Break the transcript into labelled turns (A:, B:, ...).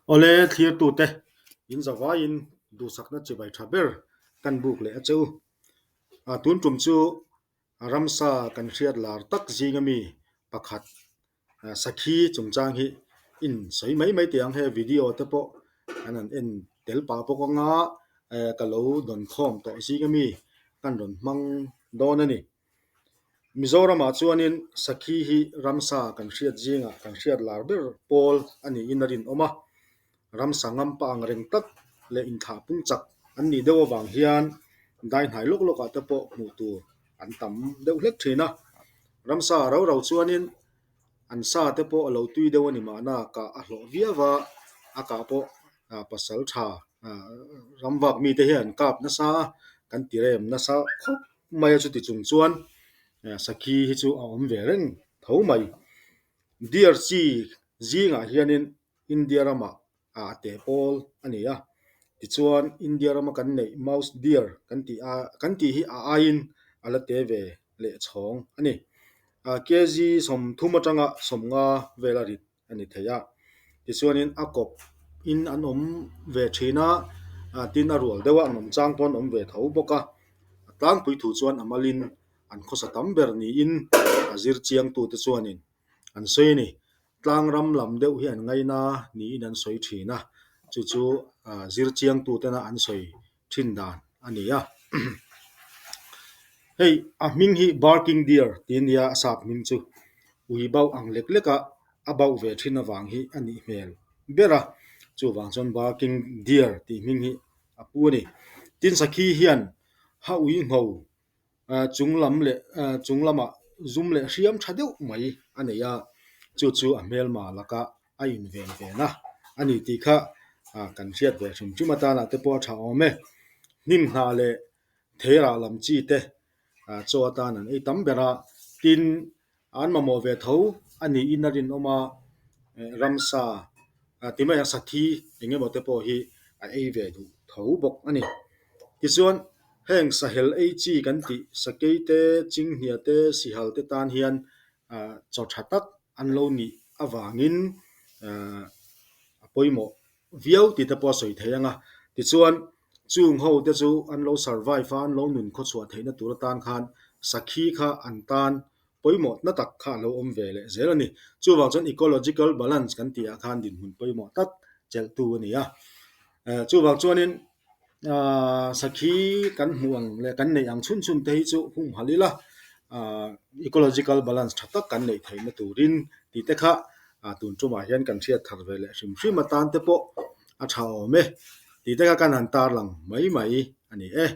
A: Awle thlirtute in zavaiin duhsakna chibai tha ber kan buk leh a che u. Tun tum chu ramsa kan hriat lar tak zinga mi pakhat sakhi chungchang hi in sawi mai mai teh ang. He video te pawh an han en tel pah bawk anga ka lo dawn khawm tawh zinga mi kan rawn hmang dawn a ni. Mizoramah chuanin sakhi hi ramsa kan hriat zingah kan hriat lar ber pawl a niin a rinawm a, ramsa ngampa ang reng tak leh inthlah pung chak an nih deuh avang hian dai hnai lawk lawkah te pawh hmuh tur an tam deuh hlek thin a. Ramsa rau rau chuanin An sa te pawh a lo tui deuh a ni mahna kah a hlawh viau a, a kah pawh pasal tha ram vak mite hian an kap nasa a, kan ti rem nasa khawp mai a chuti chung chuan sakhi hi chu a awm ve reng tho mai. Deer chi zingah hianin India ramah a teh pawl a ni a, tichuan India rama kan neih mouse deer kan tih a kan tih hi a aiin a la te ve leh chhawng a ni. Kg 30 atanga 50 vela rit a ni thei a, tichuanin a kawp in an awm ve thin a, tin a rual deuh a an awm chang pawh an awm ve tho bawk a, a tlangpui thu chuan a malin an khawsa tam ber niin a zir chiangtute chuanin an sawi a ni. Tlangram lam deuh hi an ngaina niin an sawi thin a, chu chu zir chiangtu tena an sawi thin dan a ni a. Hei a hming hi barking deer tih a nia a sap hming chu ui bauh ang lek lek a a bauh ve thin avang hi a nih hmel ber a, chuvang chuan barking deer tih hming hi a pu a ni. Tin sakhi hian ha ui ngho Chung lam leh chung lamah zum leh hriam tha deuh mai a nei a, chu chu a hmelma laka a inven ven a a ni tih kha kan hriat ve hrim hrim atana te pawh a tha awm e. Hnim hnah leh theirah lam chi te chaw atan an ei tam ber a, tin An mamawh ve tho a niin a rinawm a, ramsa ti mai ang sathi eng emaw te pawh hi a ei ve duh tho bawk a ni. Tichuan heng sahel ei chi kan tih sakei te, chinghnia te, sihal te tan hian chaw tha tak an lo nih avangin a pawimawh viau tih te pawh a sawi thei ang a. Tichuan chung ho te chu an lo survive a, an lo nun khawchhuah theihna tur atan khan sakhi kha an tan pawimawh na tak kha a lo awm ve leh zel a ni. Chuvang chuan ecological balance kan tih ah khan dinhmun pawimawh tak chelhtu a ni a. Chuvang chuanin Aaa sakhi kan hmuh ang leh kan neih ang chhun chhun te hi chu humhalh ila aaa ecological balance tha tak kan neih theihna turin tih te kha ah tun tumah hian kan hriat thar ve leh hrim hrim atan te pawh a tha awm e tih te kha kan han tarlang mai mai a ni e.